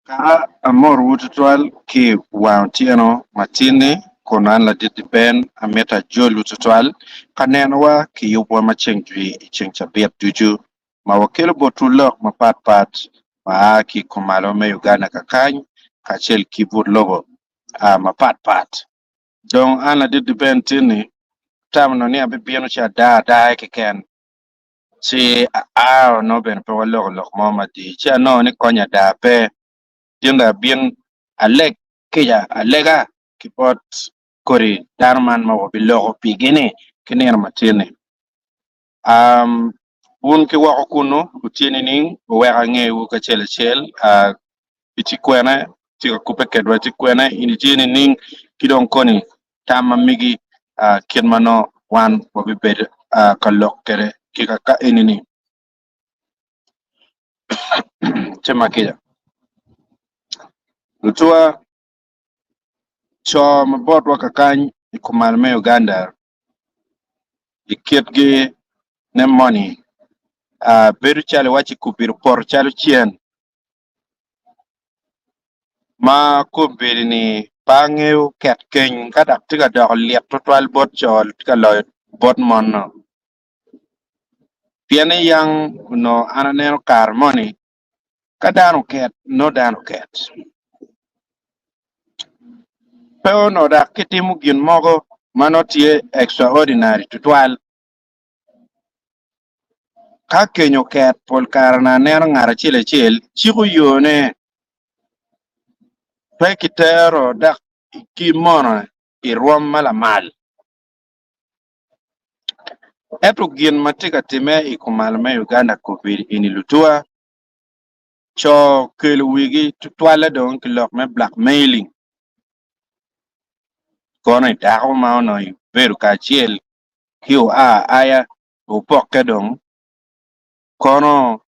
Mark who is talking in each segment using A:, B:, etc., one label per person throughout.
A: Kara amorowu tutwal ki i wang otyeno matin-ni, kun an ladit-ti Ben amito ajolwu tutwal ka nenowa ki yubwa ma ceng jwi i ceng cabit ducu ma wakelo botwu lok mapat pat ma a ki i kumalo me Uganda kakany kacel ki but lobo mapat pat. Dong an ladit-ti Ben tin-ni atamo nongo ni abibino ci ada ada keken ci aa onongo bene pe waloko lok mo madir ci anongo ni konya ada pe tin dong abin aleg kica alega ki bot kodi dano man ma wabiloko pigi-ni ki nino matin-ni. Wun ki woko kunnu wutye nining? Wuwek angewu kacel acel. Itye kwene? Itye ka kubbe kedwa ci kwene? In itye nining? Ki dong koni tam ma migi kit ma nongo wan wabibedo ka lok kwede ki kaka eni-ni. Ci ma kica. Lutuwa, co ma botwa kakany i kumalo me Uganda i kitgi ne moni bedo calo iwaci kubito poto calo cen ma kombeddi ni pe angeyo ket keny ka dok tye ka doko lit tutwal bot co tye ka loyo bot mon-nu pien ni yang onongo an aneno kare moni Ka dano oket, nongo dano oket. Pe onongo dok kitimo gin mogo ma nongo tye extraordinary tutwal. Ka keny oket, pol kare onongo aneno ngat acel acel ciko yone. Pe kitero dok ki mono i rwom ma lamal. Ento gin ma tye ka timme i kumalo me Uganda kombeddi eni lutuwa, co kelo wigi tutwalle dong ki lok me blackmailing kono i dako ma onongo ibedo kacel ki oa aya wupokke dong kono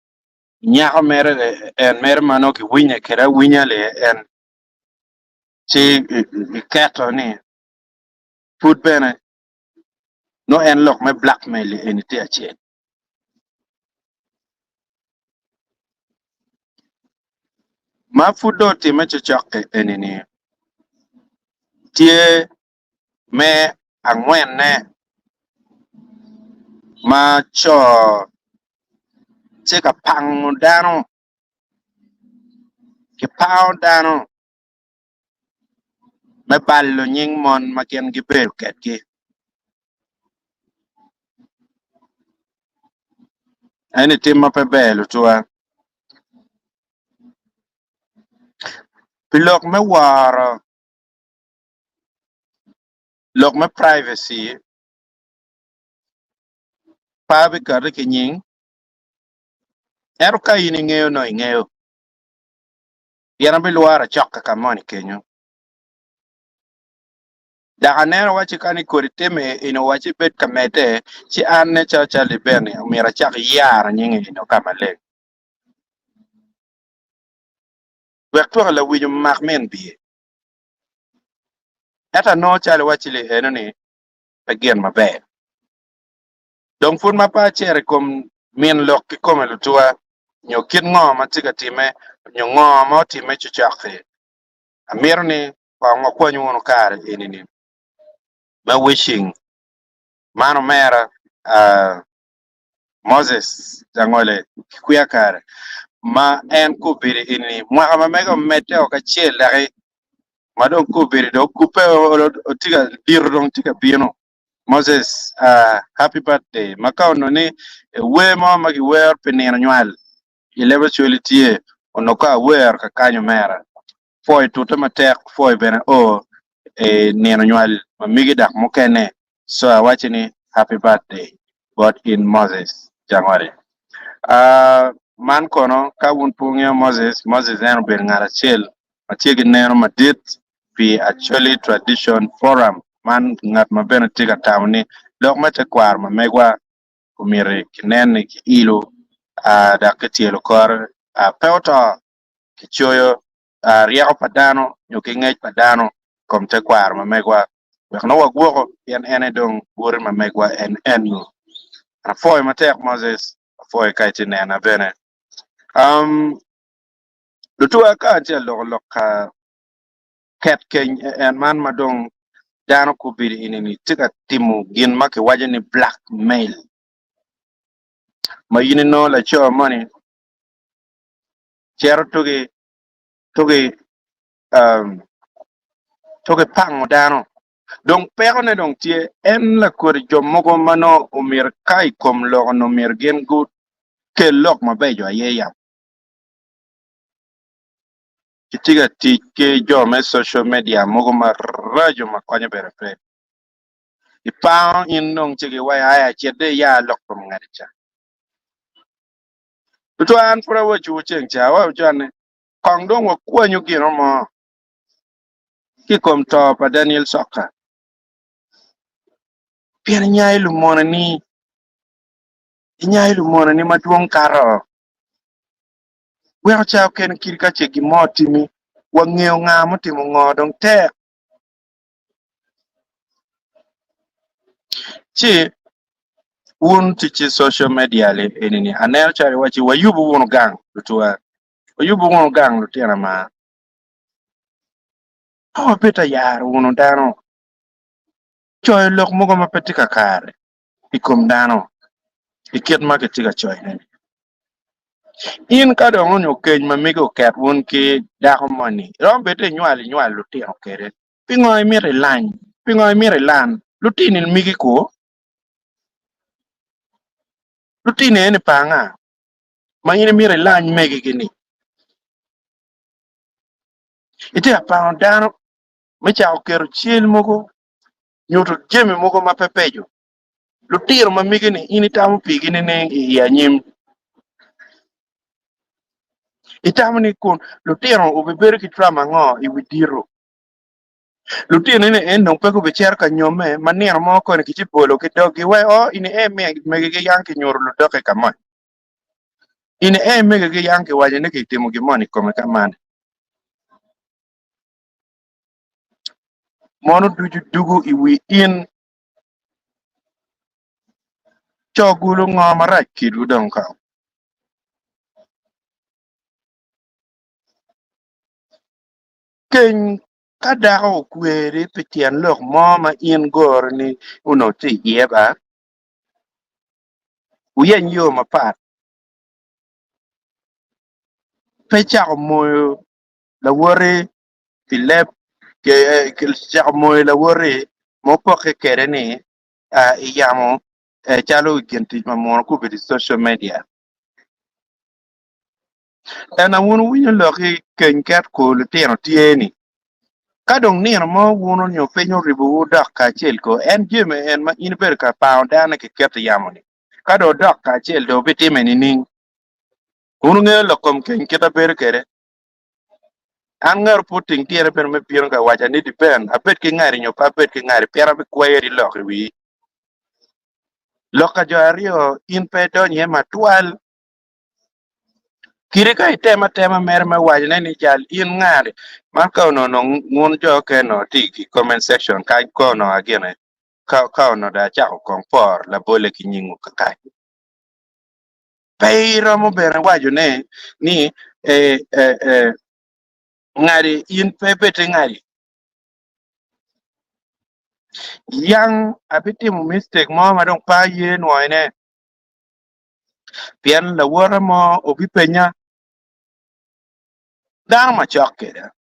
A: nyako mere en mere ma nongo kiwinye kwede awinya li en ci iketo ni pud bene nongo en lok me blackmail eni tye acel. Ma pud dong otimme cocok-ki eni-ni tye me angwenne ma co tye ka pango dano, kipango dano me balo nying mon ma gin gibedo kwedgi. Eni tim ma pe ber lutuwa. Pi lok me woro lok me privacy pe abikati ki nying ento ka in ingeyo nongo ingeyo. Pien abilworo acokke ka moni kenyo. Dok aneno wacci ka ni kodi timme eni owacci bed ka medde, ci an nen calo cal libeni omyero acak yaro nyinge eno ka maleng. Wek twaka lawic omak min biye. Ento anongo calo iwacci li eno ni pe gin maber. Dong pud ma pe acito i kom min lok kikome lutuwa, nyo kit ngo ma tye ka timme, nyo ngo ma otimme cocok-ki, amito ni kong wakwany wunu kare eni-ni me wishing man omera Moses Jangole ki kwiya kare ma en kobedo eni mwaka ma mege omedde o kacel daki ma dong kobedo dong okubbe tye ka dito dong tye ka bino. Moses happy birthday ma ka onongo ni wer mo ma kiwero pi nino nywal i leb Acholi tye onongo ka awero kakany omera pwoyo tute matek pwoyo bene o i nino nywal ma megi dok mukene so awaci ni happy birthday bot in Moses Jangole. Man kono ka wun pe wungeyo Moses, Moses en obedo ngat acel ma tye ki neno madit pi Acholi Tradition Forum, man ngat ma bene tye ka tamo ni lok me tekwaro ma megwa omyero kinen ni kiilo dok kityelo kore pe oto kicoyo ryeko pa dano nyo ki ngec pa dano i kom tekwaro ma megwa wek nongo wagwoko pien en aye dong bute ma megwa en eno. Apwoyo matek Moses, apwoyo ka itye nena bene. Lutuwa ka atye ka loko lok ka ket keny en man ma dong dano kobedo eni-ni tye ka timo gin ma kiwaco ni blackmail ma in inongo laco moni cito tugi tugi tugi pango dano dong pekone dong tye en lakodi jo mogo ma nongo omyero ka i kom lok onongo myero gin gukel lok mabeco aye yam. Kitye ka tic ki jo me social media mogo maraco ma konyo bene pe. Ipango in dong ci giwaco aya cit dong iya lok kom ngati ca. Tutwal an pud awacowu ceng ca awaco ni kong dong wakwanyu gino mo ki i kom to pa Daniel Soka pien inyayo lumoneni, inyayo lumoneni madwong kato. Weko ca okene kadi ka ce gin mo otimi, wangeyo nga mutimo ngo dong tek. Ci wun tic ki social media eni-ni aneno calo iwacci wayubu wunu gang lutuwa, wayubu wunu gang lutino ma pe wabed ta yaro wunu dano, coyo lok mogo ma pe tye kakare i kom dano i kit ma kitye ka coyone-ni. In ka dong onyo keny ma mege oket wun ki dako moni, iromo bed ni inywal inywal lutino kwede. Pingo imito ilany? Pingo imito ilan? Lutini migi ku? Lutini eni pa anga ma in imito ilany megigi-ni? Itye ka pango dano me cako keto cel mogo, nyuto jami mogo ma pe beco. Lutino ma mege-ni in itamo pigi nining i anyim? Itamo ni kun lutino obibedo ki trauma ango i wi dito? Lutino-ni en dong pe gubicito ka nyomme ma nino mo koni kicibolo ki doggi wai o ini en megigi yang kinyuto ludokke ka moni. Ini en megigi yang kiwaco ni kitimo gin moni i kome ka man. Mono ducu dugo i wi in Co gulu ngo marac kidwu dong ka? Keny ka dako okweri pi tyen lok mo ma in goro ni onongo tye iye ba, wuyeny yo mapat. Pe cako moyo lawoti pi leb, cako moyo lawoti ma opokke kwede ni i yamo calo i gin tic ma muno gubedo i social media. Ena wun wuwinyo lok i keny ket kor litino tye ni, ka dong nino mo wun onyo piny oribowu dok kacel ko, en jami en ma in ibedo ka pango dano ki keto i yamo ni, ka dong odok kacel dong wubitime nining? Wun wungeyo lok kom keny kit abedo kwede. An ngat pud ting tyene bene me bino ka waca ni depend abed ki ngati nyo pe abed ki ngati pien abikweri lok i wii. Lok ka jo aryo in pe idonyo iye matwal. Kadi ka itemo atema mere me wacone ni jal in ngati man ka onongo wun jo okene onongo tye i comment section kany ka onongo agine ka onongo dong acako kong poro labole ki nyingwu kakany. Pe iromo bene wacone ni ngati in pe ibed ngati. Yang abitimo mistake mo ma dong pe aye nwoyone pien lawota mo obipenya dano macok kweda.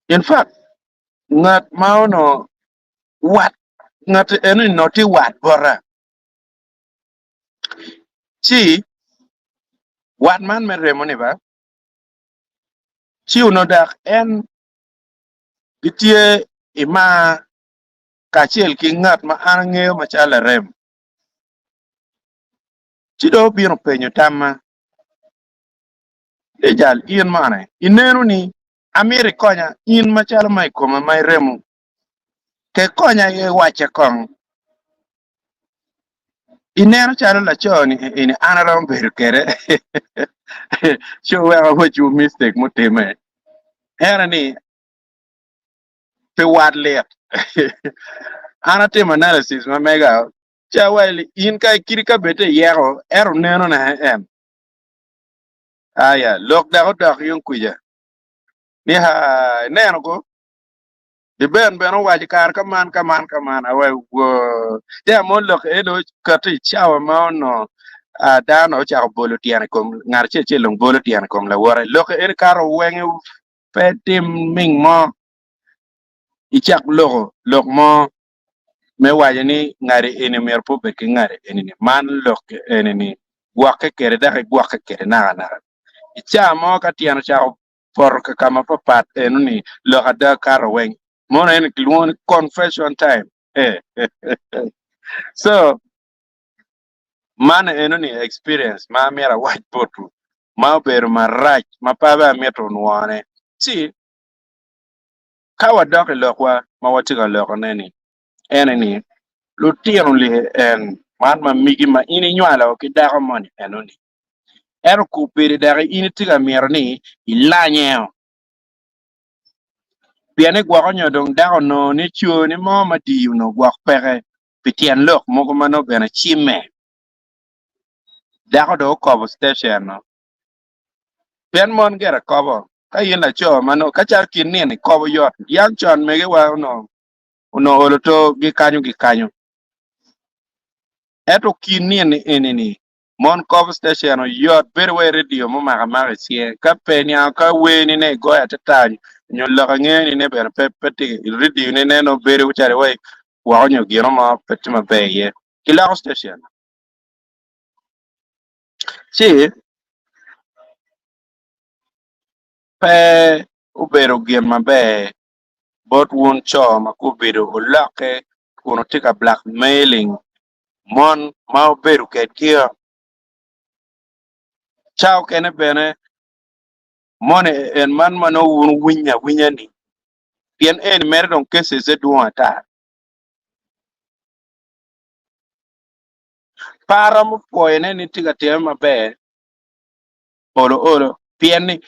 A: In fact, ngat ma onongo wat ngat eno ni onongo tye wat bota ci wat man me remo ni ba ci onongo dok en gitye i mar kacel ki ngat ma an angeyo macalo larem ci dong obino openyo tamma ni jal in mane ineno ni amito ikonya in macalo ma i koma ma iremo ke konya iwacca kong ineno calo laco ni eni an aromo bedo kwede ci oweko awacciwu mistake mutimme ene ni pi wat lit an atimo analysis ma mega ci awaco ni in ka kadi ka bed te iyeko ento nenone en. Aya, lok dok odok yung kwica ni, Haa, ineno ko? Di Ben bene owaco kare ka man, ka man, ka man, awe, woo. Te amo lok eno kati i cawa ma onongo ah, dano ocako bolo tyene i kom ngat acel acel dong bolo tyene i kom lawote. Lok eno kato wenge pe tim ming mo icak loko lok mo me waco ni ngati eni myero pe obed ki ngati eni ni man lok eni ni gwokke kwede dok igwokke kwede nakanaka. I caa mo ka tyen ocako poto ka ka mapapat eno ni lok ada kato weng mono eni kilwongo ni confession time. So man eno ni experience ma amyero awac botwu ma obedo marac ma pe bene amito nwone. Ci ka wadok i lokwa ma watye ka lokone ni ene ni lutino li en man ma migi ma in inywalo ki dako moni eno ni ento kobedo dok in itye ka mito ni ilanyeo pien igwoko nyo dong dako onongo ni coni mo ma diyo onongo gwok peke pi tyen lok mogo ma nongo bene cimme. Dako dong okobo citecen-nu. Pien mon gire kobo, ka in laco ma nongo ka calo kin nino ikobo yot, yang con megiwa onongo onongo olo to gikanyo gikanyo. Ento kin nino eni-ni mon kobo citecen oyot bedo wa i redio mumako amaka i cinge. Ka pe niango ka wer ni ne igoyo atata nyo lok angeyo ni ne bene pe pe tye i redio ni ne nongo bedo calo wai woko nyo gino mo pe tye maber iye. Kiloko citecen. Ci pe obedo gin maber bot wun co ma gubedo olokke kun wutye ka blackmailing mon ma wubedo kedgio. Ca okene bene moni en man ma nongo wun wuwinyo awinya-ni, pien eni mere dong cases-e dwong ata. Pe aromo pwoyone ni tye ka time maber olo olo pien ni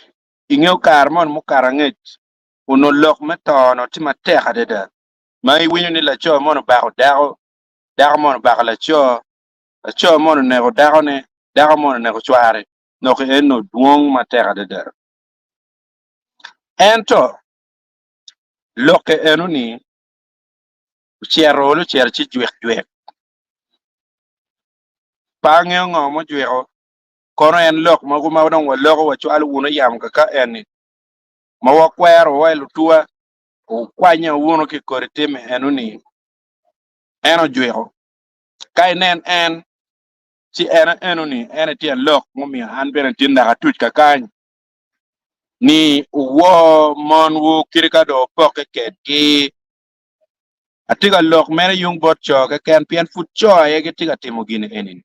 A: ingeyo kare moni mukato angec onongo lok me to onongo tye matek adada ma iwinyo ni laco moni obako dako, dako moni obako laco, laco moni oneko dakone, dako moni oneko cware lok eno dwong matek adada. Ento lokke eno-ni ocito olo ocito ci jwik jwik. Pe angeyo ngo mujwiko, kono en lok mogo ma dong waloko wacwalo wunu yamo kaka eni ma wakwero wa i lutuwa wukwanye wunu ki i kodi timme eno-ni, en ojwiko. Ka inen en, ci en eno-ni en aye tyen lok mumiyo an bene tin dok atuc kakany ni wuwor monwu kadi ka dong wupokke kedgi. Atye ka lok mere yung bot co keken pien pud co aye gitye ka timo gin eni.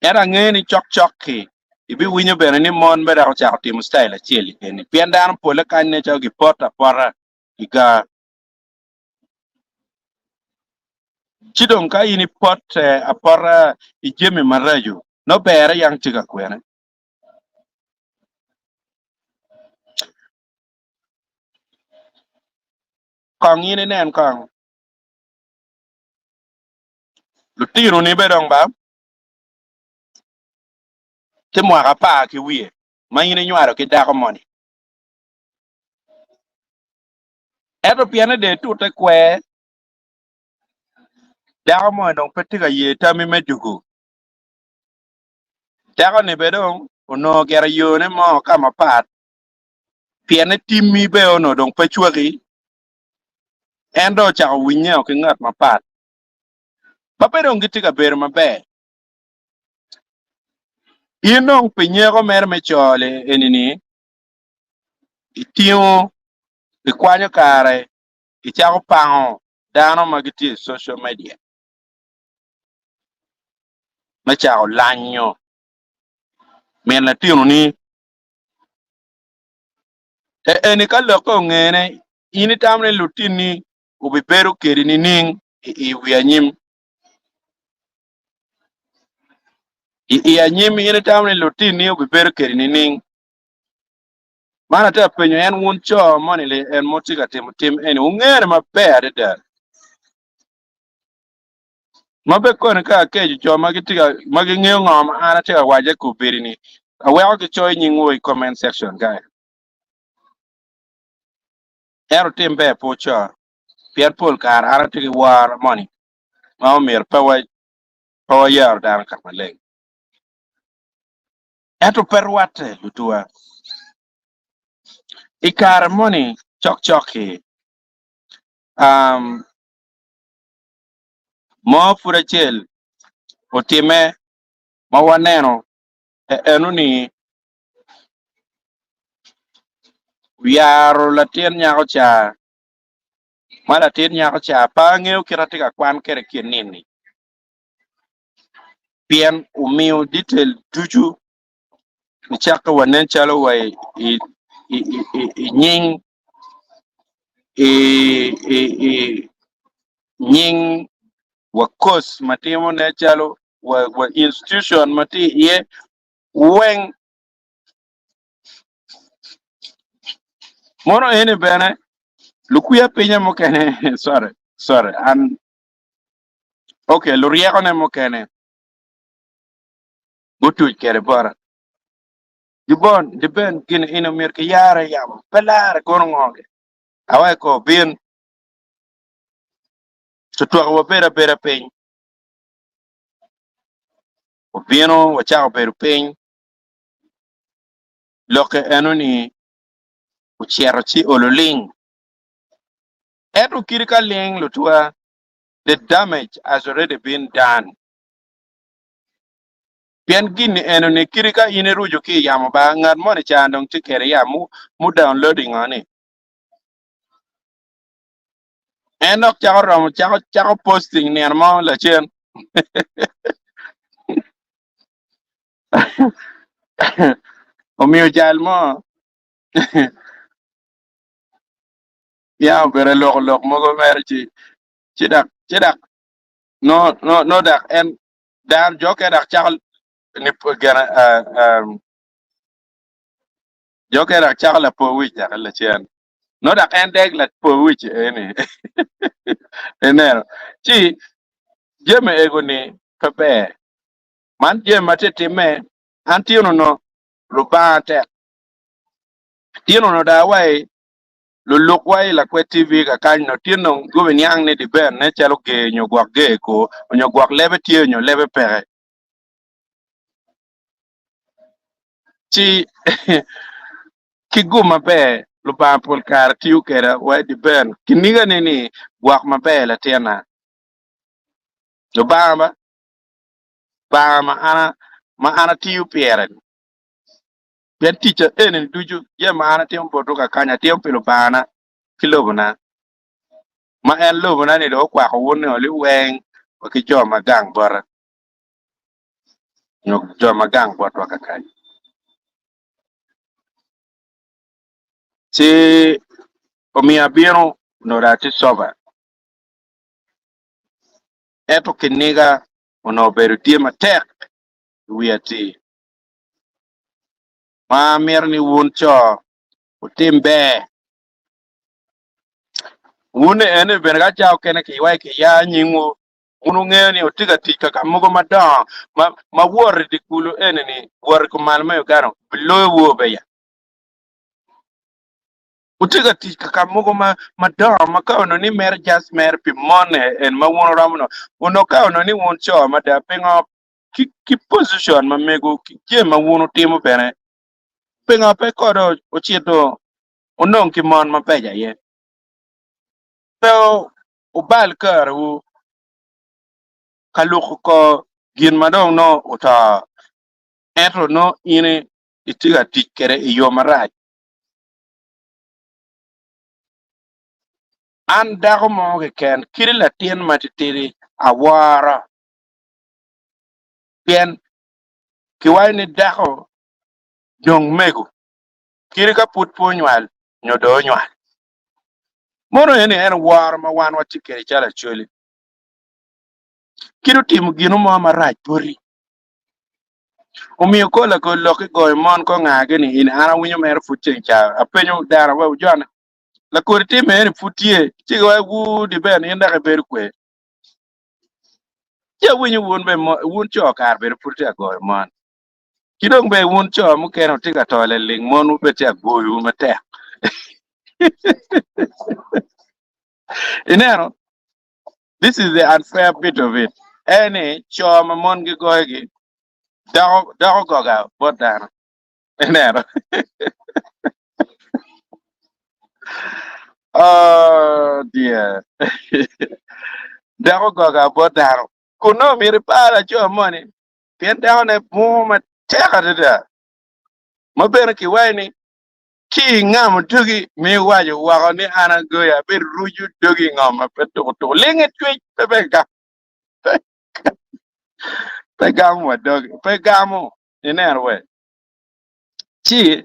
A: Ento angeyo ni cokcok-ki ibiwinyo bene ni mon bene dok ocako timo citayil acel-li eni pien dano polle kany nen calo gipoto apota i gar. Ci dong ka in ipote apota i jami maraco, nongo berre yang tye ka kwene. Kong in inen kong lutinoni bene dong ba tye mwaka apar ki wiye ma in inywalo ki dako moni. Ento pienne dong itute kwer, dako moni dong pe tye ka ye tammi me dwogo. Dako-ni bene dong onongo gire yone mo ka mapat pienne timmi bene onongo dong pe cwaki, en dong ocako winnyeo ki ngat mapat ma pe dong gitye ka bedo maber. In dong pi nyeko mere me coli eni-ni, itingo, ikwanyo kare, icako pango dano ma gitye i social media me cako lanyo min latinoni. Eni ka lokke ongene, in itamo ni lutinni obibedo kedi nining i wi anyim? I anyim in itamo ni lutinni obibedo kedi nining? Man atye ka penyo en wun co moni li en mo tye ka timo tim eni wungene maber adada. Ma be koni ka akeco jo ma gitye ka ma gingeyo ngo ma an atye ka waco i kobedi-ni, aweko gicoyo nyingwu i comment section kany. Ento tim ber pe wuco, pien pol kare an atye ki woro moni ma omyero pe wa pe wayero dano ka maleng. Ento pe rwatte lutuwa. I kare moni cokcok-ki, um, mo pud acel otimme ma waneno eno-ni oyaro latin nyako ca ma latin nyako ca pe angeyo kit atye ka kwan kwede kin nini pien omiyo detail ducu nicakke wa nen calo wa i i nying i nying wa course ma timo nen calo wa institution ma tye iye weng. Mono eni bene lukwiya pinye mukene sorry sorry an okay luryekone mukene gutuc kwede bota. Gibon diben gin eni omyero kiyare yamo pe lare kono ngo gi aweko bin tutwako wabedo abeda piny obino wacako bedo piny lokke eno-ni ocito ci olo ling. Ento kadi ka ling lutwa, the damage has already been done. Pien gin-ni eno-ni kadi ka in iruco ki i yamo ba, ngat moni ca dong tye kwede ya mu downloading o-ni. En dok cako romo cako cako posting nino mo lacen. Omiyo cal mo ya obedo loko lok mogo mere ci ci dok ci dok no no no dok en dano jo okene dok cako ni gene jo okene dok cako lapo wic dok lacen no dok en deg lapo wic eni ineno ci jami ego ni pe ber Man jami ma tye timme, an tyen onongo Lubanga tek. Tyen onongo dong awa i lulukwa i Lakwed TV kakany onongo tyen dong gubi niang ni diber ne calo ger nyo gwok ger ko nyo gwok lebe tye nyo lebe peke. Ci ki gum maber Lubanga pol kare tiyo kweda wa i diber kiniga ni ni gwok maber latinna. Lubanga ba Lubanga ma an ma an atiyo pire-ni. Pien ticca eni ducu, jami ma an atimo botwu kakany, atimo pi Lubangana ki lobona, ma en lobona-ni dong okwako wun nio liweng wa ki jo ma gang bota, nyo jo ma gang botwa kakany. Ci omiyo abino, onongo dong atye coba, ento kiniga onongo obedo tye matek i wi atir. Ma amito ni wun co wutim ber. Wun eni bene ka ca okene kiywayo kiya nyingwu, wun wungeyo ni wutye ka tic ka ka mogo madongo ma ma wot i dye kulu eni-ni, wot i kumalo me Uganda biloyowu obeya. Wutye ka tic ka ka mogo ma madongo ma ka onongo ni mere just mere pi mon en ma wun wuromo nongo, onongo ka onongo ni wun co mada pingo ki ki position ma mego ki jami ma wun wutimo bene pingo pe kode ocito wunong ki mon mabeco aye pe wubal karewu ka luko kor gin ma dong nongo oto ento nongo in itye ka tic kwede i yo marac. An dako mo keken kadi latin matitidi aworo pien kiwaco ni dako dong mego kadi ka pud pe onywal nyo dong onywal. Mono eni en woro ma wan watye kwede calo Acholi. Kadi otimo gino mo marac boti Omiyo kol akol lok ki goyo mon ko ngagi ni in an awinyo mere pud ceng ca apenyo dano wa ujone lakodi time eni pud tye ci giwaco wuu di ben in dok ibedo kwe. Ci awinyo wun bene wun co kare bene pud wutye ka goyo mon. Ki dong bene wun co mukene wutye ka to liling monwu bene tye ka goyowu matek. Ineno, this is the unfair bit of it. En ni co ma mon gigoyogi doko doko goga bot dano. Ineno? Oh dear. Dako goga bot dano. Kun nongo myero ipar laco moni pien dakone bungo matek adada ma bene kiwaco ni ki ingamo dogi mi iwaco woko ni an agoyi abed rucu dogi i ngom ma pe tuko tuko linge cwec pe pe gamo pe gamo wa dogi pe gamo ineno we ci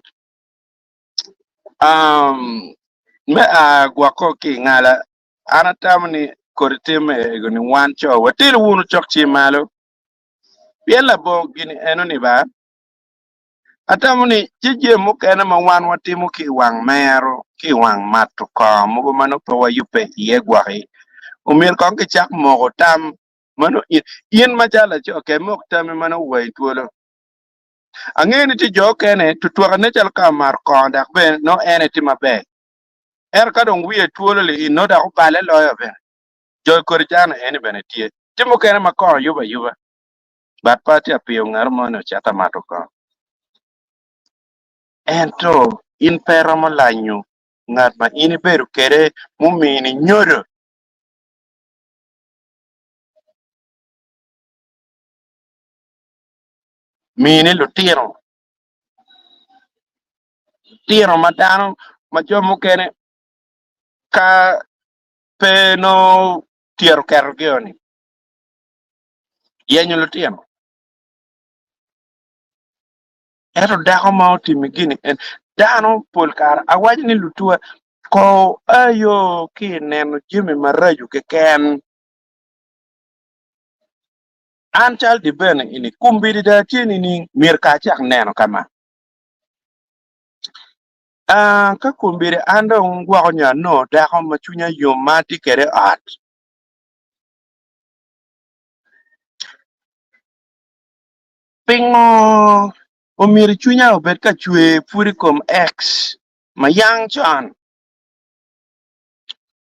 A: um, me a gwoko ki ingala an atamo ni kodi tim ego ni wan co watelo wunu cok ci malo Pien labongo gin enoni ba, atamo ni ci jami mukene ma wan watimo ki i wang mero ki i wang mato kongo mogo ma nongo pe wayubbe iye gwoki, omyero kong kicak moko tam ma nongo in, in macalo laco ke mok tammi ma nongo wayi twolo. Angeyo ni tye jo okene tutwakane calo ka omato kongo dok bene nongo en aye tye maber, ento ka dong wiye twolo li nongo dok obale loyo bene. Jo i kodi cano eni bene tye. Tye mukene ma kongo yubo ayuba, but pe atye ka piyo ngat mo ni ocit amato kongo. Ento in pe iromo lanyo ngat ma in ibedo kwede mumini nyodo. Mini lutino, lutino ma dano ma jo mukene ka pe nongo tyero ketogi ni yenyo lutino. Ento dako ma otimo gini en dano pol kare awaco ni lutuwa ko ayo ki i neno jami maraco keken. An cal di bene ini kombeddi dong atye nining myero ka acak neno ka ma. Ah, ka kombeddi an dong gwoko nyo anongo dako ma cwinya yom ma atye kwede i ot. Pingo omyero cwinya obed ka cwer pud i kom ex ma yang con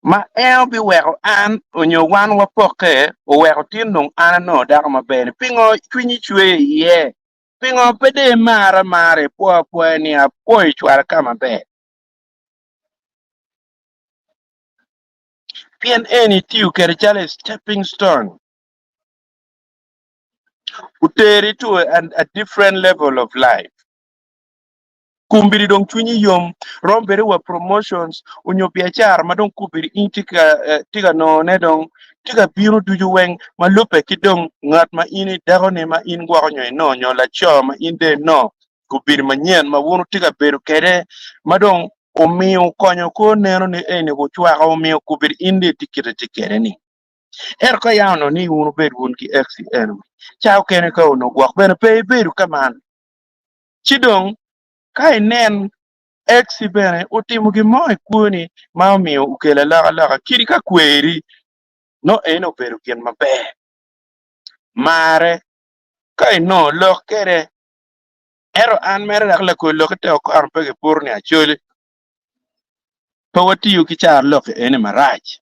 A: ma en obiweko an onyo wan wapokke oweko tin dong an anongo dako maber-ni? Pingo cwinyi cwer iye? Pingo pe dong imara amara ipwo apwoya ni apwoyo icwala ka maber? Pien en itiyo kwede calo a stepping stone oteri to a, a different level of life. Kombeddi dong cwinyi yom, romo bedo wa promotions onyo biacara ma dong kombeddi in tye ka eh, tye ka nongone dong tye ka bino ducu weng ma lubbe ki dong ngat ma in idako-ni ma in gwoko nyo inongo nyo laco ma in dong inongo kombeddi manyen ma wun wutye ka bedo kwede ma dong omiyo konyo kor neno ni eni gucwako omiyo kombeddi in dong itye kite tye kwede-ni. Ento ka yam onongo ni wun wubed wun ki ex-ci eno, ca okene ka onongo gwok bene pe ibedo ka man. Ci dong, ka inen ex-ci bene otimo gin mo i kwoni ma omiyo okelo alokaloka, kadi ka kweri, nongo en obedo gin maber. Marre ka inongo lok kwede. Ento an mere dok lakodi lok ite okono pe giputo ni Acholi. Pe watiyo ki carolok eni marac.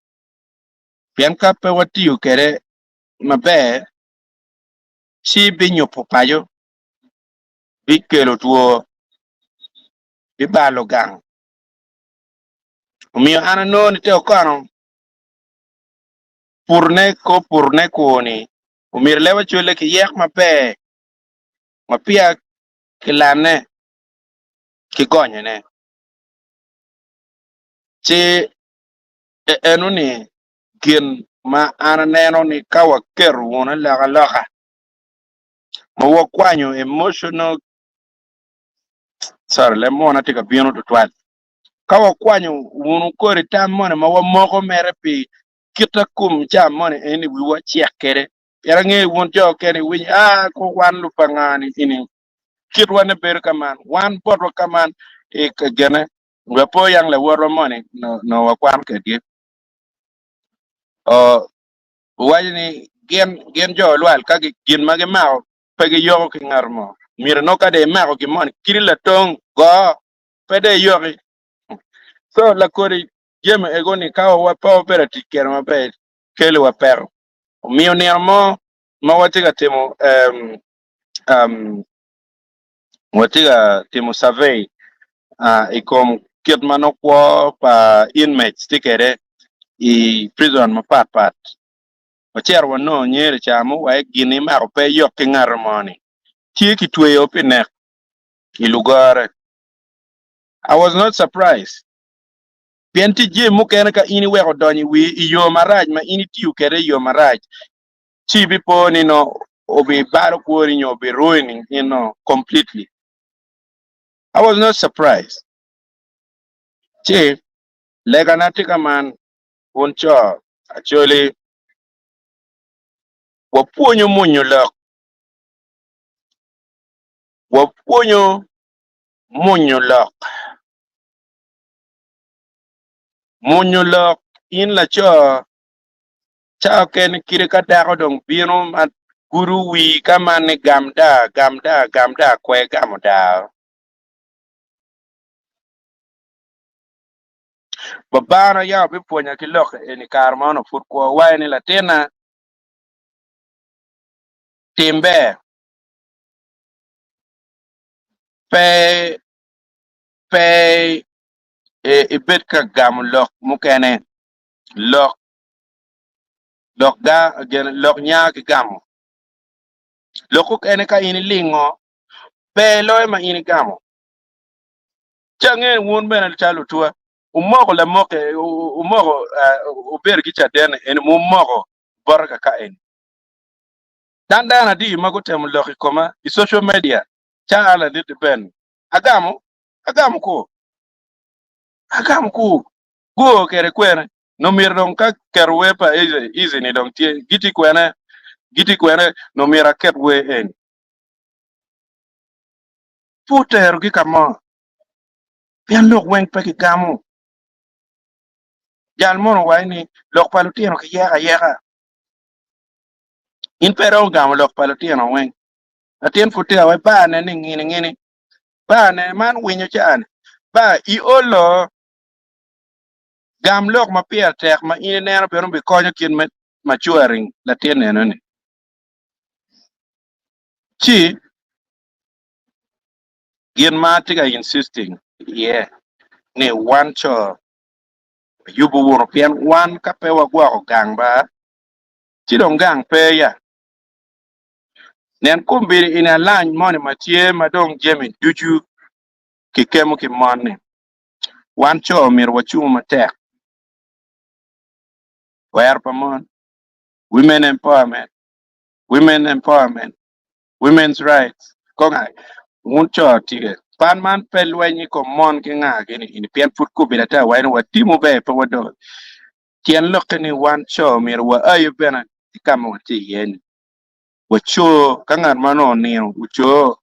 A: Pien ka pe watiyo kwede maber, ci binyupo paco, bikelo two, bibalo gang. Omiyo an anongo ni te okono putone kor putone kur-ni omyero leb acwale kiyek maber ma peya kilanne ki gonyone. Ci enoni gin ma an aneno ni ka waketo wunu alokaloka ma wakwanyo emotional sorry leb munu tye ka bino tutwal ka wakwanyo wunu kodi tam moni ma wamoko mere pi kita kom ca moni eni wiwa cek kwede pien angeyo wun jo okene iwinyo aa ko wan lubanga ni ini kitwa ne bedo kaman wan botwa kaman i gene we po yang lawotwa moni no, no wakwano kedgi. Owaco ni. Gin gin jo olwal ka gin ma gimako pe giyoko ki ngat mo. Myero nongo ka dong imako gin moni kidi latong go pe dong iyoki. So lakodi jami ego ni ka wa pe wabedo tic kwede maber kelo wa peko. Omiyo nino mo ma watye ka timo um, um, watye ka timo survey uh, i kom kit ma nongo kwo pa inmates tye kwede i prison mapat pat. Wacito wanongo nyeri ca mo wa gin imako pe yok ki ngat mo ni tye kitweyo pi nek i lugore. I was not surprised pien tye jami mukene ka in iweko donyo i wii i yo marac ma in itiyo kwede i yo marac ci ibipo ni no obibalo kwoni nyo obi ruining in no completely. I was not surprised. Ci legana tye ka man wun co Acholi wapwonyo mwonyo lok, wapwonyo mwonyo lok, mwonyo lok in laco ca okene kite ka dako dong bino ma gudo wii ka man ni gam daa gam daa gam daa kwe gamo daa. Babana yam obipwonya ki lok eni kare ma onongo pud kwo, waco ni, Latinna, tim ber, pe pe ibed ka gamo lok mukene, lok lok ga lok nya ki gamo. Lok mukene ka in ilingo, ber loyo ma in igamo. Ci angeyo ni wun bene calo lutuwa, wumoko lamokke, wumoko, wubedo ki caden eni mumoko bota kaka eni. Dan dano adi ma gutemo lok i koma i social media ca an ladit Ben? Agamo, agamo ku, agamo ku, guo kede kwene? Nongo myero dong ka keto wer pa Easy ni dong tye, gitye kwene, gitye kwene, nongo myero aket wer eni. Pe oterogi ka mo, pien lok weng pe gigamo. Jal mono owaco ni, Lok pa lutino kiyeko ayeka. In pe iromo gamo lok pa lutino weng. Latin pud tye ka waci, Ba nen ni ngini ngini, ba nen man winyo ca-ni, ba iolo. Gam lok ma pire tek ma in ineno bene obikonyo kit me maturing latin eno-ni. Ci Gin ma atye ka insisting iye ni wan co wayubu wunu pien wan ka pe wagwoko gang ba ci dong gang pe ya. Nen kombeddi ini alany moni ma tye ma dong jami ducu kikemo ki mon-ni. Wan co myero wacungu matek. Twero pa mon, women empowerment, women empowerment. Women's rights kong ai wun co tike pan man pe lweny i kom mon ki nga gini ini pien pud kobedo ata waci ni watimo ber pe wadoko tyen lokke ni wan co myero wa ayo bene ki ka ma watye iye ni waco ka ngat ma nongo onino oco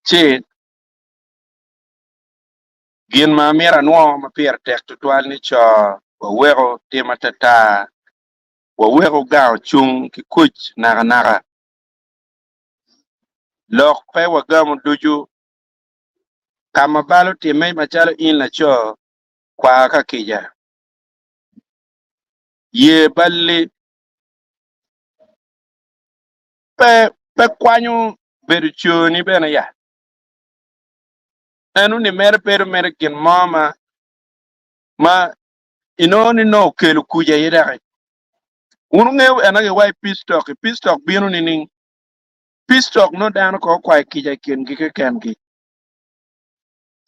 A: ci Gin ma amito anwo ma pire tek tutwal ni co waweko tim atata, waweko gango cung ki kuc nakanaka. Lok pe wagamo ducu. Ka ma bal otimme macalo in laco, kwa ka kica. Ye balli. Pe pe kwanyo bedo coni bene ya. Eno ni mere bedo mere gin mo ma ma inongo ni nongo okelo kuc aye daki. Wun wungeyo en aye wa i peace talk, i peace talk bino nining? Peace talk nongo dano kong okwayo kica i kingi kekengi.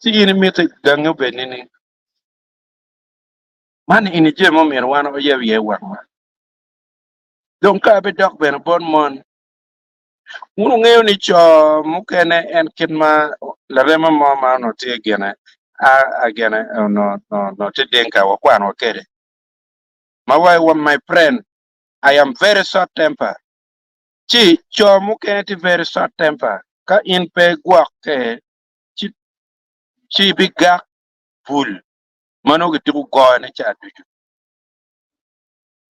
A: Ci in imiti gangi obed nining? Man eni jami ma omyero wan wayab iye wangwa. Dong ka abidok bene bot mon, Wun wungeyo ni co mukene en kit ma larema mo ma onongo tye gine a gine onongo tye denka wakwano wa kwede ma wa my friend I am very short temper ci co mukene tye very short temper ka in pe igwokke ci ci ibigak bul. Ma nongo gitiko goyone ca ducu.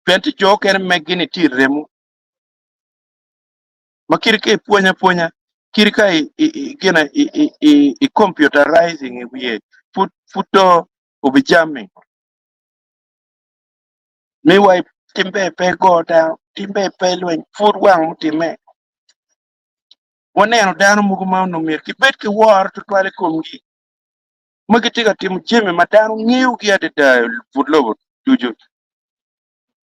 A: Pien tye jo okene meggi-ni tye i remo ma kadi ka ipwonyo apwonya, kadi ka i computerizing i wiye pud pud do obijammi. Mi wa timbe pe go dano, timbe pe lweny, pud wang mutimme. Waneno dano mogo ma onongo myero gibed ki woro tutwal i komgi, ma gitye ka timo jami ma dano ngeyogi adada i but lobo ducu.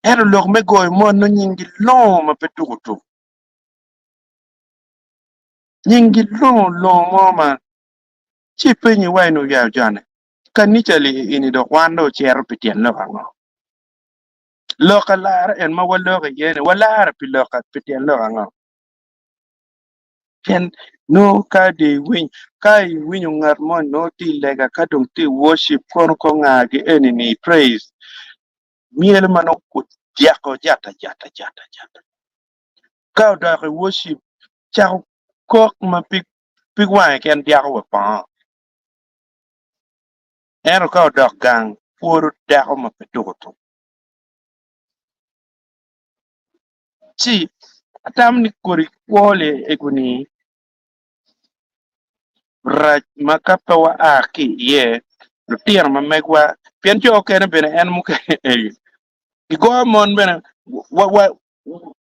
A: Ento lok me goyo mon nongo nyinggi longo ma pe tuko tuko. Nyinggi longo longo mo ma ci ipenyi wa in oyayo jone. Kanica li eni dok wan dong ocito pi tyen lok ango? Lok alara en ma waloko iye ni walare pi lok pi tyen lok ango? Pien nongo ka dong iwiny ka iwinyo ngat moni nongo tye i lega ka dong tye i worship kono ko ngagi eni ni praise myelo ma nongo odyako jat ajata jat ajata ka odok i worship cako kok ma pig pig wange keken dyako wa bongo ento ka odok gang pwodo dako ma pe tuko tuko. Ci atamo ni kodi kwo li ego-ni rac ma ka pe waa ki iye, lutino ma megwa, pien jo okene bene en mukene egi gigoyo mon bene wa wa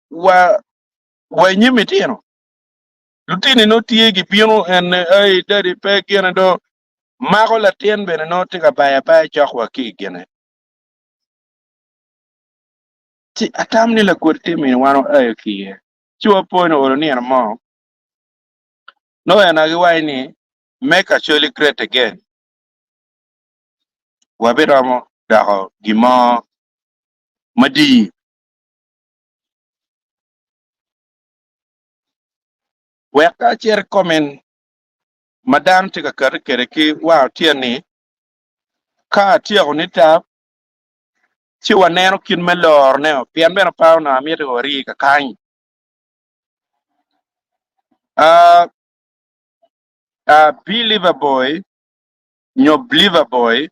A: wa wa i nyim itino. Lutini nongo tye gibino en ai dadi pe gine do mako latin bene nongo tye ka bayo abaya cok wa ki i gine. Ci atam ni lakwot tye mini wan oayo ki iye. Ci wapo ni olo nino mo, nongo en aye giwaco ni make Acholi great again, wabiromo doko gin mo madii. Wek ka acit i komen ma dano tye ka kati kwede ki wang otyeno-ni, ka atyeko ni tap, ci waneno kit me lorone-o, pien bene pe onongo amito ni wari kakany. Uh, uh, Believer Boy nyo Believer Boy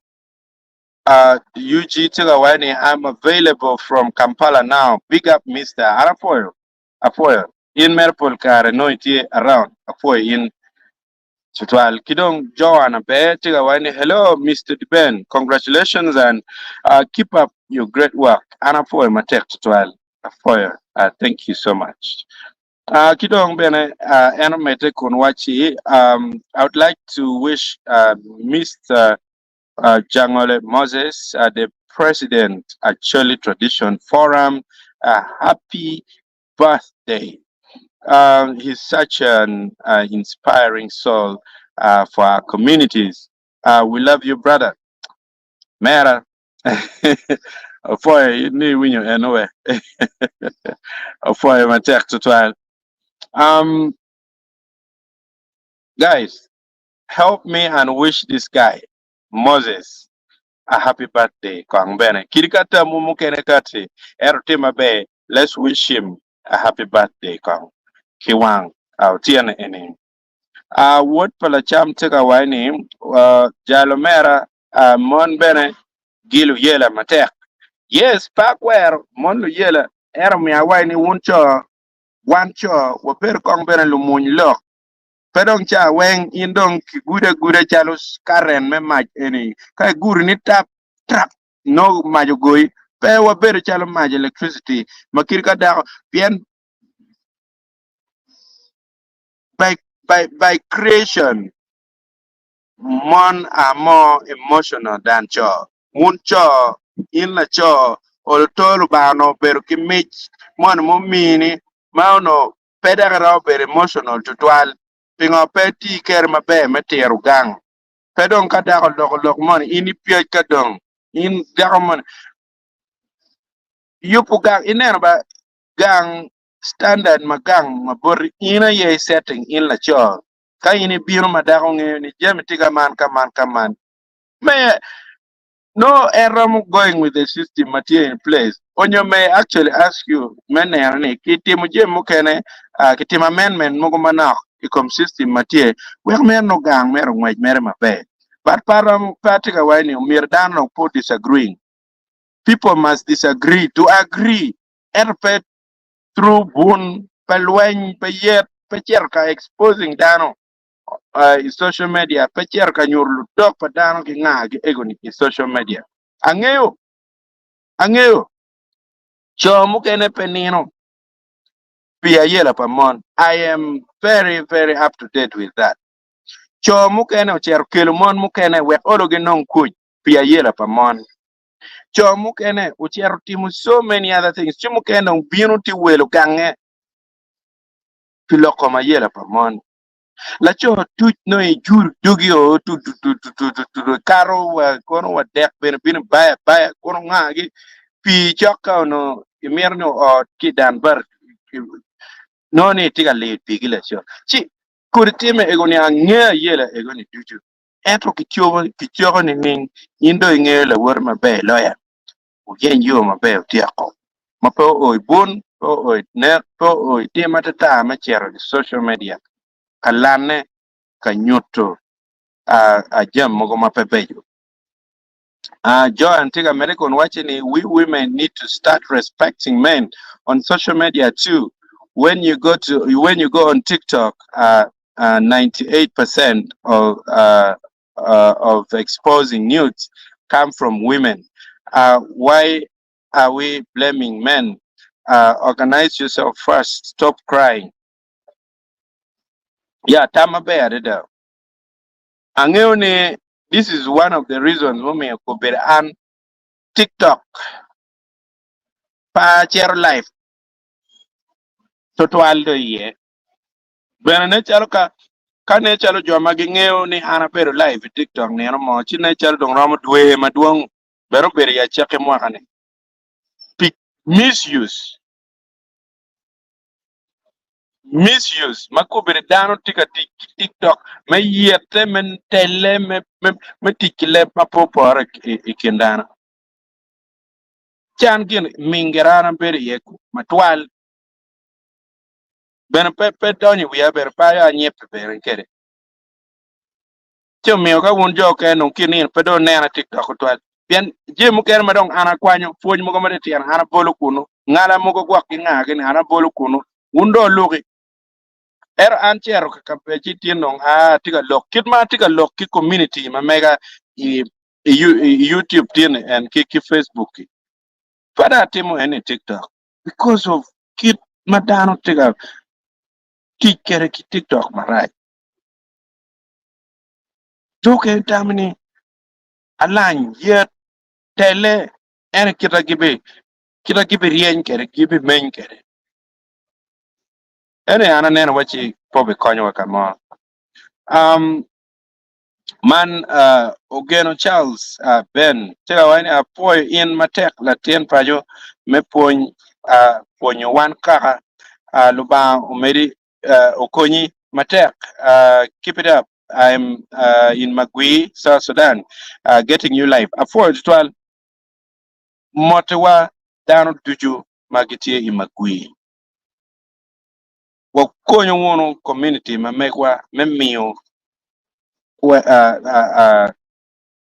A: uh, UG tye ka waco ni I'm available from Kampala now. Big up Mister. An apwoyo. Apwoyo. In mere pol kare nongo itye around. Apwoyo in. Tutwal. Ki dong Joanna ber tye ka waco ni hello Mister Dben, congratulations and uh, keep up your great work. An apwoyo matek tutwal. Apwoyo. Uh, thank you so much. Uh, ki dong bene uh, en omedde kun wacci um, I would like to wish uh, Mr. Uh, Jangole Moses, uh, the president Acholi Tradition Forum, a happy birthday. Um, he's such an uh, inspiring soul uh, for our communities. Uh, we love you, brother. Mera. Apwoyo ni iwinyo en we. Apwoyo matek tutwal. Um, guys, help me and wish this guy, Moses, a happy birthday. Kong bene. Kidi ka tamu mukene kati, ento tim maber, let's wish him a happy birthday kong ki wang otyeno eni. Uh, wod pa lacam tye ka waco ni uh, jalo mera uh, mon bene gi luyela matek. Yes, pe akwero mon luyela, ento omiyo awaco ni wun co, wan co wabedo kong bene lumuny lok. Pe dong ca weng in dong kigudo aguda calo karen me mac eni, ka igudo ni tap trap nongo mac ogoyi. Pe wabedo calo mac electricity ma kit ka dako pien by, by, by creation mon are more emotional than co. Wun co, in laco, olo to Lubanga onongo obedo ki mic moni mumini ma onongo pe dok iromo bedo emotional tutwal. Pingo pe iti kere maber me tiro gang? Pe dong ka dako oloko lok moni in ipyec ka dong in dako moni yubo gang ineno ba gang standard ma gang ma boti in aye i setting in laco ka in ibino ma dako ngeyo ni jami tye ka man ka man ka man me no en romo going with the system ma tye in place onyo may actually ask you me neno ni ki timo jami mukene uh, ki timo amendment mogo manok i kom system ma tye wek mere no gang mere ongwec mere maber. But pe aromo, pe atye ka waco ni omyero dano dong pe disagreeing. People must disagree to agree ento pe through bun, pe lweny, pe yet, pe cito ka exposing dano uh, i social media, pe cito ka nyuto ludok pa dano ki nga ki ego-ni i social media. Angeyo, angeyo co mukene pe nino pi ayela pa mon. I am very, very up to date with that. Co mukene ocito kelo mon mukene wek olo ginong kuc pi ayela pa mon. Co mukene ocito timo so many other things. Ci mukene dong bino ti welo gange pi lok kom ayela pa mon. Laco tuc nongo ijur dogi o tu tu tu tu tu tu tu tu kato wa kono wa dek bene bino bayo abaya kono ngagi pii cok ka onongo imito ni oo ki dan bar nongo ni itye ka liyo pii ki laco ci kodi time ego ni ange ayela ego ni ducu ento kicobo kicoko nining in dong ingeyo lawoti maber iloya wuyeny yo maber wutyeko ma pe oo i bun pe oo i nek pe oo i tim atata me cito i social media ka lanne ka nyuto jami mogo ma pe beco. Uh, Joan tye ka medde kun wacce ni we women need to start respecting men on social media too. When you go to when you go on TikTok, uh, uh, 98% of uh, uh, of exposing nudes come from women. Uh, why are we blaming men? Uh, organize yourself first. Stop crying. Yeah, tam maber adada. Angeyo ni this is one of the reasons mumiyo kobedo an TikTok pa acito live tutwal do iye. Bene nen calo ka ka nen calo jo ma gingeyo ni an abedo live i TikTok nino mo ci nen calo dong romo dwe madwong bene obedo i acakki mwaka-ni pi misuse misuse ma kobedo dano tye ka tic ki TikTok me yete me tele me me me tic ki leb ma pe opore i, i kin dano. Ci an gin mingera an abedo iye matwal bene pe pe donyo i wiya bene pe aye anyebbe bene kwede. Ci omiyo ka wun jo okene dong ki nino pe dong wunena TikTok tutwal pien jami mukene ma dong an akwanyo pwony mogo matitino an abolo kunu ngala mogo gwok ki nga gini an abolo kunu wun dong wuluki. Ento an cito ka kabedo ci tin dong aa atye ka lok kit ma atye ka lok ki community ma mega i i i YouTube tin and ki ki Facebook ki pe dong atimo en i TikTok because of kit ma dano tye ka tic kwede ki TikTok marac. Tuke tamo ni alany, yet, tele, ento kita gibi kita gibiryeny kwede gibimeny kwede. Ento an aneno wacci pe obikonyowa ka mo. Um, Man ogeno Charles Ben tye ka waco ni apwoyo in matek latin paco me pwony pwonyo wan kaka Lubanga omedi okonyi matek keep it up I'm in Magwi South Sudan getting you live apwoyo tutwal motiwa dano ducu ma gitye i Magwi wakonyo wunu community ma megwa me miyo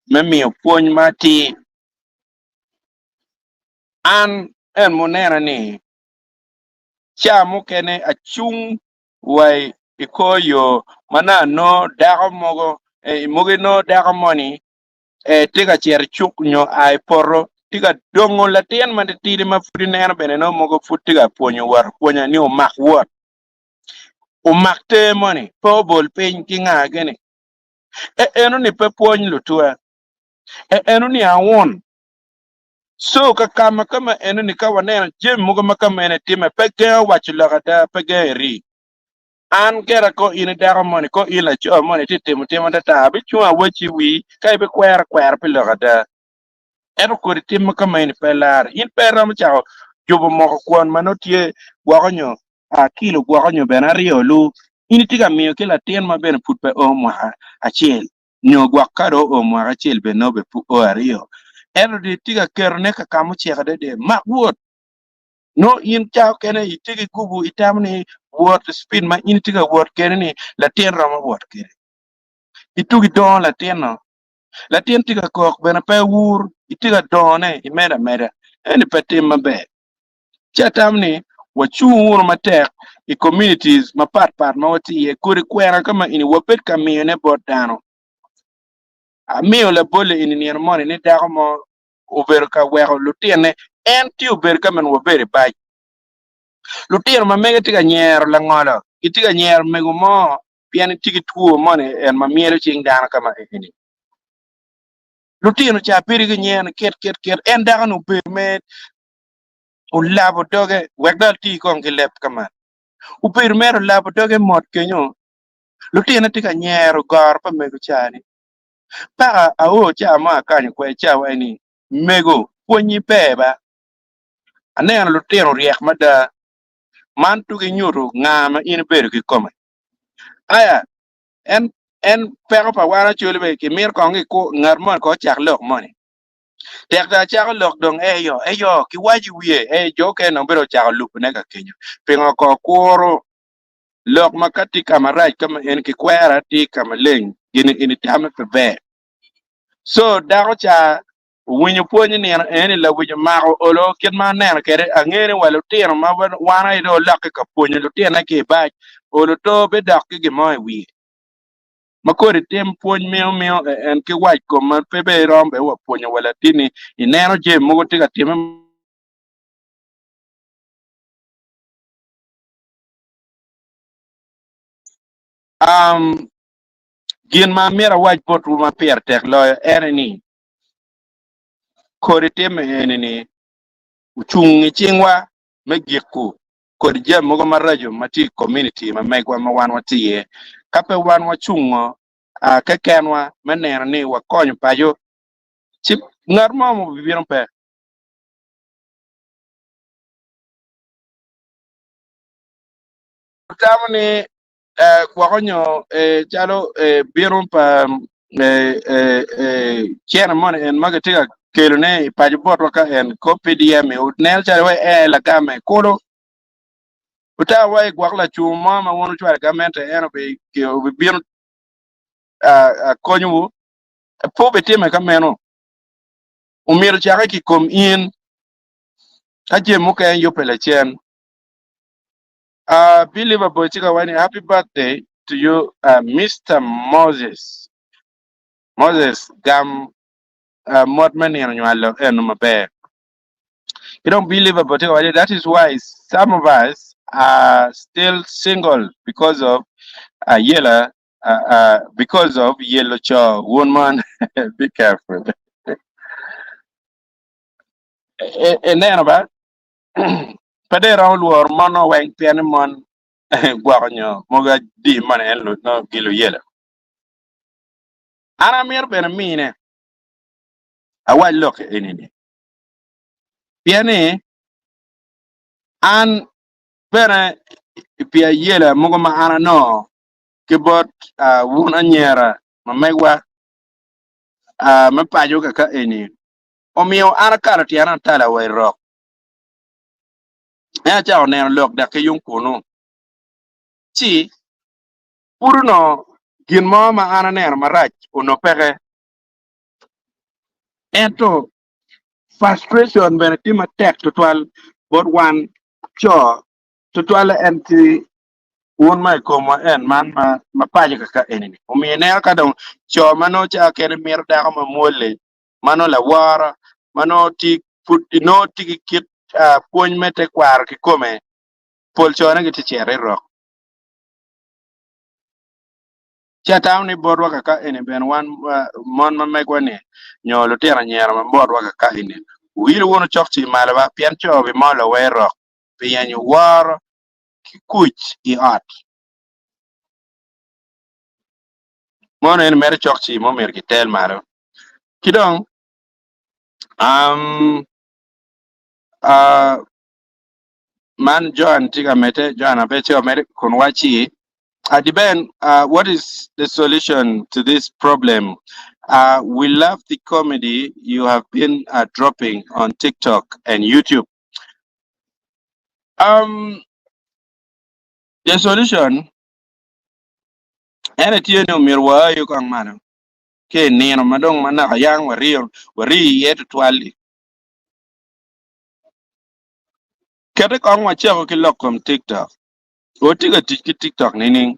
A: me miyo pwony ma atir. An en munena ni ca mukene acung wa i kor yo ma nongo anongo dako mogo mogo inongo dako moni tye ka cito i cuk nyo a i poto tye ka dongo latin ma titidi ma pud ineno bene nongo mogo pud tye ka pwonyo wot apwonya ni omak wot omak ter moni pe obol piny ki nga gini e eno ni pe pwony lutua e eno ni aun so ka kama kama eno ni ka waneno jami mogo ma kama ene time pe gengo waco lok ada pe gengo iri An gera ko in i dako moni, ko in laco moni itye timo tim atata, abicung awacci i wii ka ibikwero akwera pi lok ada. Ento kodi tim ma ka meni pe larre. In pe iromo cako jubo moko kwon ma nongo tye gwoko nyo kilo gwoko nyo bene aryo lu. In itye ka miyo ki latin ma bene pud pe o mwaka acel nyo gwok ka dong oo mwaka acel bene nongo bene pud o aryo. Ento dong itye ka ketone ka ka mucek adada, mak wot! Nongo in ca okene itye ki gubu itamo ni wot speed ma in itye ka wot kede ni latin romo wot kede. Itugi dongo latin-no. Latin tye ka kok bene pe iwur, itye ka dongone imedo ameda. Eni pe tim maber. Ci atamo ni wacung wunu matek i communities mapat pat ma watye iye kodi kwena ka ma eni wabed ka miyone bot dano. Amiyo labolle eni nino moni ni dako mo obedo ka weko lutine en tye obedo ka meno wabedo i bac. Lutino ma mege tye ka nyero langolo, gitye ka nyero mego mo pien tye ki two moni en ma myelo cing dano ka ma eni. Lutino ca bedo ki nyero ni kit kit kit en dako-ni obedo me olabo doge wek dong ati kong ki leb ka man. Obedo mere olabo doge mot kenyo lutine tye ka nyero goro pa mego ca-ni. Paka ao ca mo akanyo kwede ca wa ni mego pwonyi ber ba. Aneno lutino ryek mada man tugi nyuto nga ma in ibedo kikome. Aya en en peko pa wan Acholi bene kimito kong ki ngat moni kong ocak lok moni. Tek dong acako lok dong eyo eyo kiwaco i wiye e jo okene dong bedo ocako lubone ka kenyo. Pingo ko kuro lok ma ka tye ka marac ka ma en kikwero atir ka maleng gini eni tamme pe ber. So dako ca owinyo pwony i nino eni lawic omako olo kit ma aneno kwede angeyo ni wa lutino ma wan aye dong olokke ka pwonyo lutine ki i bac olo to bidok ki gin mo i wiye ma kodi tim pwony miyo miyo en ki wac kom ma pe bene iromo bene wa pwonyo wa latinni ineno jami mogo tye ka timme. Um, gin ma myero awac botwu ma pire tek loyo en aye ni, kodi timme eni-ni ocung i cingwa me giko kodi jami mogo maraco ma tye i komuniti ma megwa ma wan watye iye. Ka pe wan wacungo kekenwa me neno ni wakonyo paco, ci ngat mo ma obibino pe. Atamo ni gwoko nyo calo bino pa cene moni en ma gitye ka kelone i paco botwa ka en kor PDM-mi neno calo wai en lagame kulu wuta wai gwok lacung mo ma wun wucwalo i gamente en obibino konyowu pe obitime ka meno omyero ocake ki i kom in ka jami mukene yubbe lacen. Uh, Billy Baboy tye ka waco ni happy birthday to you uh, Mr. Moses. Moses gam uh, mot me nino nywalo eno maber. Ki dong Billy Baboy tye ka waco ni that is why some of us are still single because of uh, yellow uh, uh, because of yellow cho wun mon be careful. Ineno ba Pe dong iromo lworo mon-o weng pien ni mon gwoko nyo mogo adi moni en nongo gin luyelo. An amito bene mine awac lok eni-ni pien ni an bene pi ayela mogo ma an anongo ki bot wun anyira ma megwa me paco kaka eni omiyo an akalo tyena atala wa i rok. En acako neno lok dok ki yung kunu, ci pud onongo gin mo ma an aneno marac onongo peke. Ento frustration bene tye matek tutwal bot wan co, tutwalle en ki wun ma i komwa en man ma paco kaka eni-ni. Omiyo ineno ka dong co ma nongo cawa kene mito dako ma mwol-li ma nongo laworo, ma nongo tye pud nongo tye ki kit pwony me tekwaro kikome, pol cone gitye cito i rok. Ci atamo ni botwa kaka eni bene wan mon ma megwa-ni nyo lutino anyira ma botwa kaka eni, wuil wunu cok ci malo ba, pien co bimolo wa i rok pi yenyo woro ki kuc i ot. Mono eni mere cok ci mo myero kitel malo. Ki dong, um, uh, man Joan tye ka medde, Joan abe tye ka medde kun wacci, Adi Ben, uh, what is the solution to this problem? Uh, we love the comedy you have been uh, dropping on TikTok and YouTube. Um, the solution, ene tye ni omyero waayo kong malo. ki i nino ma dong ma naka yang wariyo wari iye tutwal-li. Kete kong wacako ki lok kom TikTok. Watye ka tic ki TikTok nining?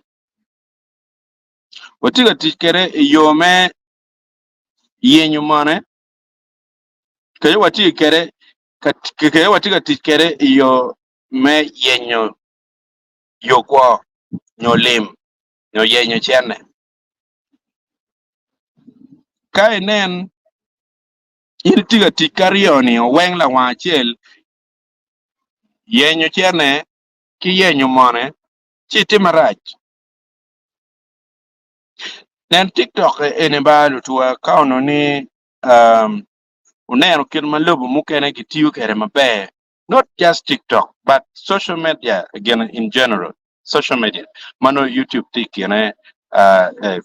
A: Watye ka tic kwede i yo me yenyo mone, kadi watye kwede kadi watye ka tic kwede i yo me yenyo yo kwo nyo lim nyo yenyo cene. Ka inen in itye ka tic ki aryo-ni oweng lawang acel yenyo cene ki yenyo mone ci itye marac. Nen TikTok eni ba lutuwa ka onongo ni wuneno kit ma lobo mukene gitiyo kwede maber not just TikTok but social media gin in general social media ma nongo YouTube tye i kine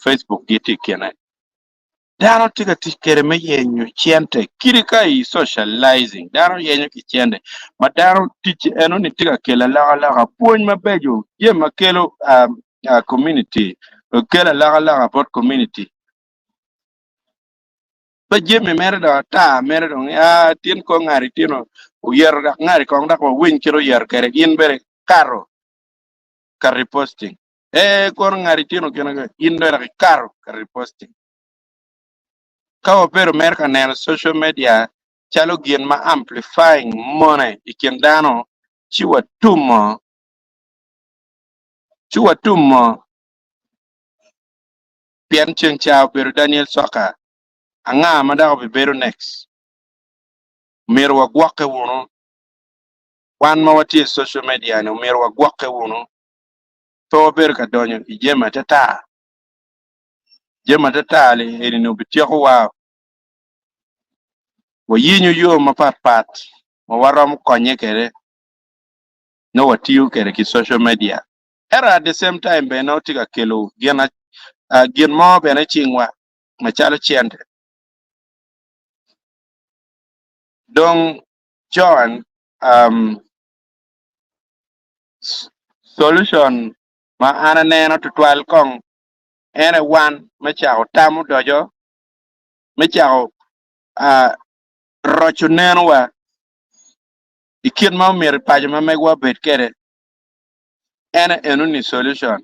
A: Facebook gi tye i kine Dano tye ka tic kwede me yenyo cente kadi ka i socializing dano yenyo ki cente ma dano tic enoni tye ka kelo alokaloka pwony mabeco jami ma kelo community kelo alokaloka bot community pe jami mere dong ata mere dong aa tin kong ngati tin oyeto dok ngati kong dok wawiny kit oyeto kwede in bene ikato ka reposting. Ee, kono ngati tino gin in dong dok ikato ka reposting. Ka wabedo mere ka neno social media calo gin ma amplifying mone i kin dano, ci watumo, ci watumo pien ceng ca obedo Daniel Soka, anga ma dok obibedo next? Myero wagwokke wunu. Wan ma watye i social media ni omyero wagwokke wunu. Pe wabedo ka donyo i jami atata. Jami atata-ni eni-ni obityekowa. Wayenyo yo mapatpat ma waromo konye kwede nongo watiyo kwede ki social media. Ento at the same time bene nongo tye ka kelo gin gin mo bene i cingwa macalo cente. Dong John, um, Solution ma an aneno tutwal kong en aye wan me cako tam odoco, me cako roco nenowa i kit ma omyero paco ma megwa obed kwede. En aye enoni solution.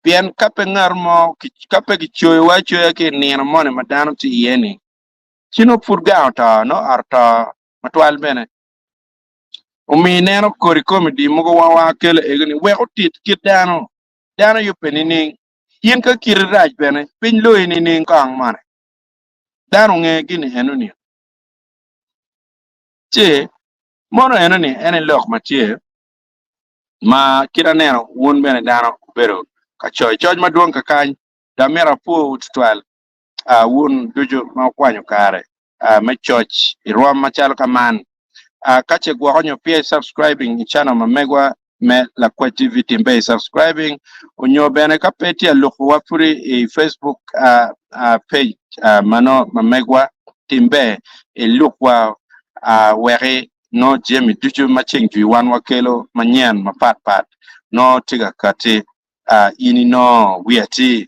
A: Pien ka pe ngat mo, ka pe kicoyowa acoya ki i nino moni ma dano tye iye-ni, ci nongo pud gang oto, nongo ot oto matwal bene. Omiyo ineno kodi komedi mogo wa wa kelo ego ni wek otit kit dano, dano yubbe nining, in ka kiti rac bene piny loyi nining kong mone dano onge gini enoni. Ci mono enoni en aye lok ma tye ma kit aneno wun bene dano wubedo ka coyo coc madwong kakany dok myero apwowu tutwal wun ducu ma wukwanyo kare me coc i rwom macalo ka man. Ka ce gwoko nyo peya i subscribing i channel ma megwa me Lakwec TV tim be i subscribing onyo bene ka pe tye aluko wa pud i Facebook page mano ma megwa tim be iluk wa weki nongo jami ducu ma ceng jwi wan wakelo manyen mapat pat nongo tye ka kati. in inongo wi atir.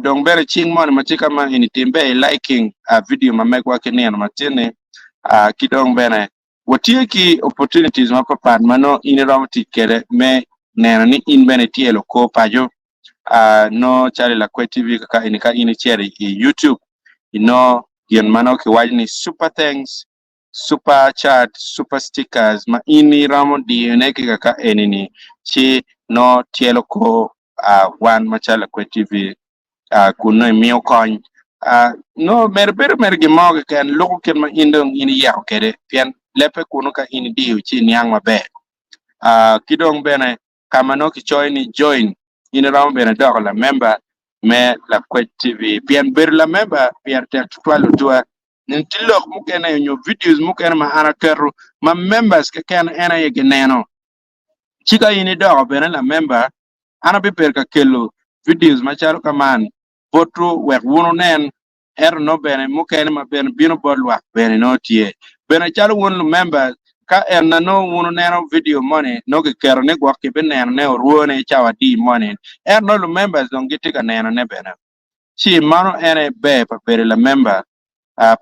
A: Dong bene cing moni ma tye ka ma eni tim ber i liking video ma megwa ki nino matin-ni ki dong bene watye ki opportunities mapapat ma nongo in iromo tic kwede me neno ni in bene ityelo kor paco nongo calo i Lakwed TV kaka eni ka in icito i YouTube inongo gin ma nongo kiwaco ni super thanks super chat, super stickers ma in iromo diyone ki kaka eni-ni ci nongo tyelo kor wan macalo Lakwed TV kun nongo imiyo kony. Nongo mere bedo mere gin mo keken luko kit ma in dong in iyeko kwede pien lebbe kunu ka in idiyo ci iniang maber. Ki dong bene ka ma nongo kicoyo ni join in iromo bene doko lamemba me Lakwed TV pien bedo lamemba pire tek tutwal lutuwa. Tye lok mukene nyo videos mukene ma an aketo ma members keken en aye gineno. Ci ka in idoko bene lamemba, an abibedo ka kelo videos macalo ka man botwu wek wun wunen, ento nongo bene mukene ma bene bino bot lwak bene nongo tye. Bene calo wun lumemba, ka en na nongo wun wuneno video moni nongo kiketo ni gwok kibinenone orwone i cawa adi moni, ento nongo lumembers dong gitye ka nenone bene. Ci mano en aye ber pa bedo lamemba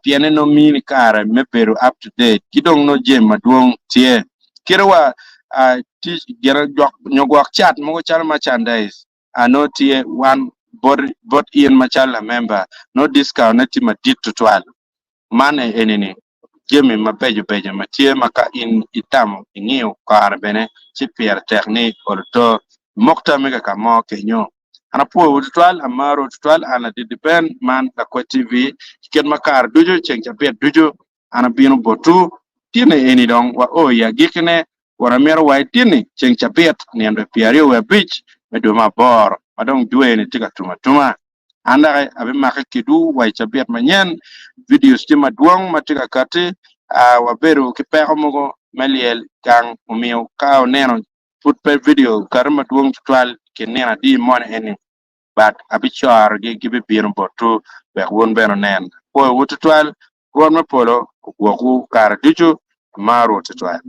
A: pien ni nongo mini kare me bedo up to date ki dong nongo jami madwong tye. Kite wa tic gin nyo gwok cat mogo calo merchandise nongo tye wan bot in macalo lamemba nongo discount ne tye madit tutwal. Man eni ni jami mabeco beco ma tye ma ka in itamo ingiyo kare bene ci pire tek ni oluto mok tammi ka ka mo kenyo. An apwoyowu tutwal, amarowu tutwal, an ladit Ben man Lakwed TV ki kit ma kare ducu ceng cabit ducu an abino botwu. Tinni eni dong wa o i agikkine, kun amito wa itinni ceng cabit nino pyeraryo wiye abic me dwe me aboro ma dong dwe-ni tye ka tum atuma. An doki abimake kedwu wa i cabit manyen. Videos tye madwong ma tye ka katti. Wabedo ki peko mogo me lyel gang omiyo ka wuneno pud pe video okati madwong tutwal i kin nino adi moni eni but abicorogi gibibino botwu wek wun bene wunen. Apwoyowu tutwal. Rwot me polo ogwokwu kare ducu. Amarowu tutwal.